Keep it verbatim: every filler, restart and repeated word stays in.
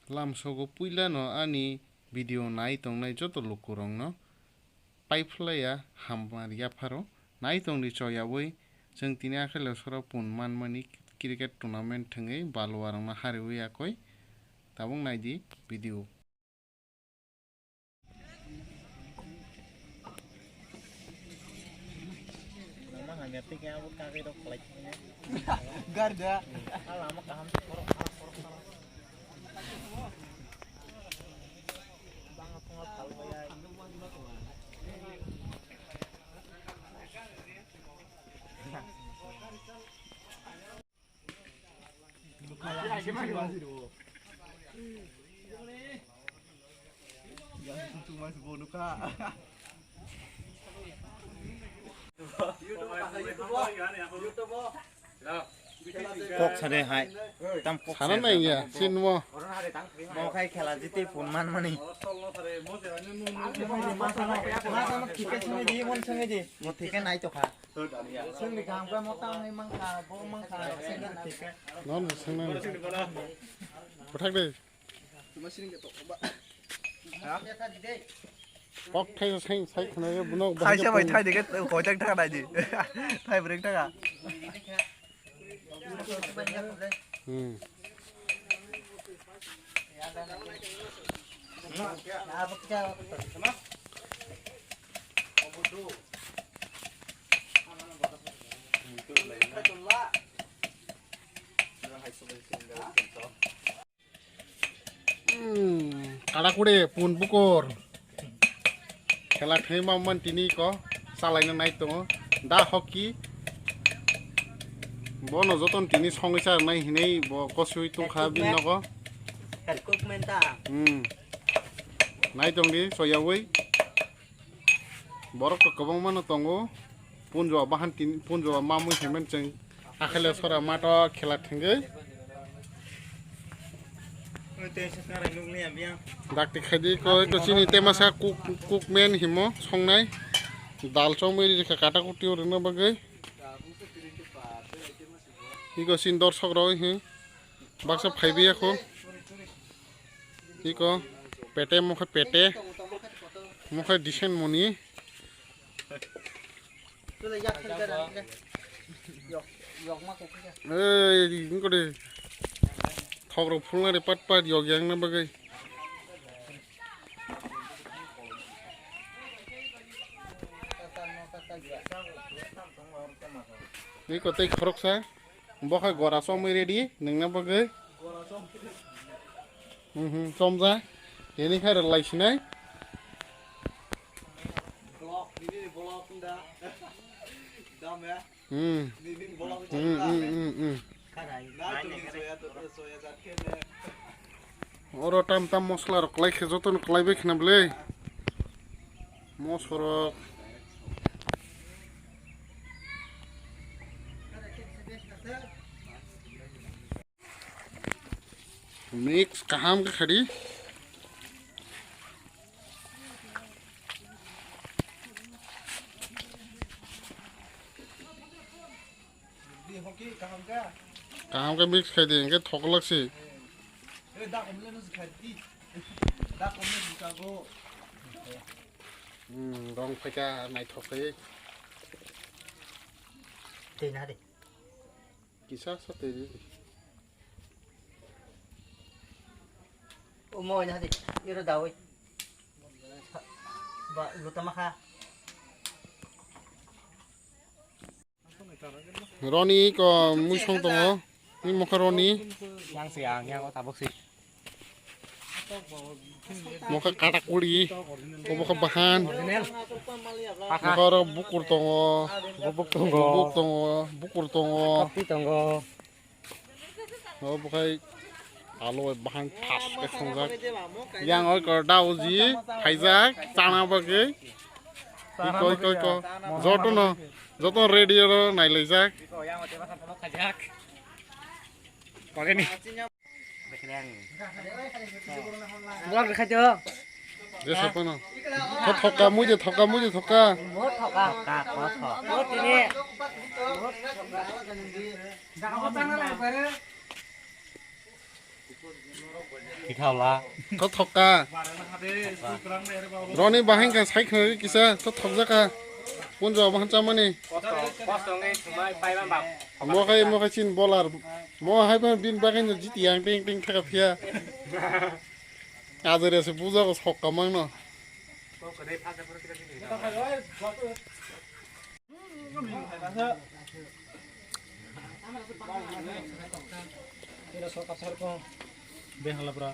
Lamsogo puilano ani video nai tongnai joto lukurokno paiphlaiya hamari yapharo nai tongdi choyawi. Chwng tini akhele sora pun manmani cricket tournament thwngwi baluarokno hariwi yakwi. Tabuk naidi video. Garda. Kok sade hai. Tam kok sana sade. Nai ya, sin mo. Mo khai khela jiti phone man mani. Mo thike sini di, mon sini di. Mo thike nai to kha. Sini di kam ka mo ta nai mang kha, bo mang kha, sini di thike. Non sini. Kothak de. Kok thai sai sai khna buno. Thai se bai thai de ke koi tak taka nai di. Thai brek taka. Hmm. Hmm, Karakuri, Pun Bukur. Khela thwima man tini ko, chalaina nai tongo. Da hockey. Bono joton tini songwi charnai hinwi bo kosui tongkha bini nogo. Cookman ta. Hmm. Nai tongdi, soyawi. Borok to kwbangma no tongo. Punjo bahan tin, punjo mamwi himwen chwng. Akhele sora mato khela thwngwi. Dakti khaidi ko, ko chini temasa cook, cookman himo songnai. Dal chongwi rikha kata kuti rwna bagwi. Iko sin dorsok rok hi. Baksa phaibi ako. Iko pete mokhe pete. Mokhe disen moni. Ei, ingkode. Thok rok phulna re pat pat yok yang na bagwi. Iko tei khoroksa. Bo khe gora chomwi ready nungna bagwi. Mhm, chomjak. Tini khe rwlai sinai. Hmm. Hmm, hmm, hmm, hmm. Oro tam tam mosla rok kwlai khe jotono kwlai bai khna bwle. Mosorok. Mix kaham khe khadi. Kaham khe mix khai di, hingke thoklak si. Hmm, rong phaikha naithok khe. Twi na de. Kisa sa twi di. Omo na de. Iro dawi. Ba, luta makha. Roni ko muisong tongo. Ni mokha Roni. Yang si yang, yang tabuk si. Mokha katakuri. Ko mokha bahan. Original. Mokha oro bukur tongo. Bubuk tongo. Bubuk tongo. Bukur tongo. Kopi tongo. O bukhai alo bai bahan thas khe songjak. Yang oi kor dauji phaijak chana bagwi. Iko, iko, iko. Jotono, jotono ready oro nailaijak. Vlog rekhai tio. Je sapano. Tho thoka mui de, thoka mui de, thoka. Mo thoka. Thoka, mo thoka. Mo tini. Kithala. To thokka. Roni bahai ka sai khna kisa to thokjaka. Punjo bahan chamani. Mokai mokai chin bowler. Mo hai ba bin bagai no jiti yang ting ting thaka phia. Ajare se buja ko sokka mangno. Bengala bra.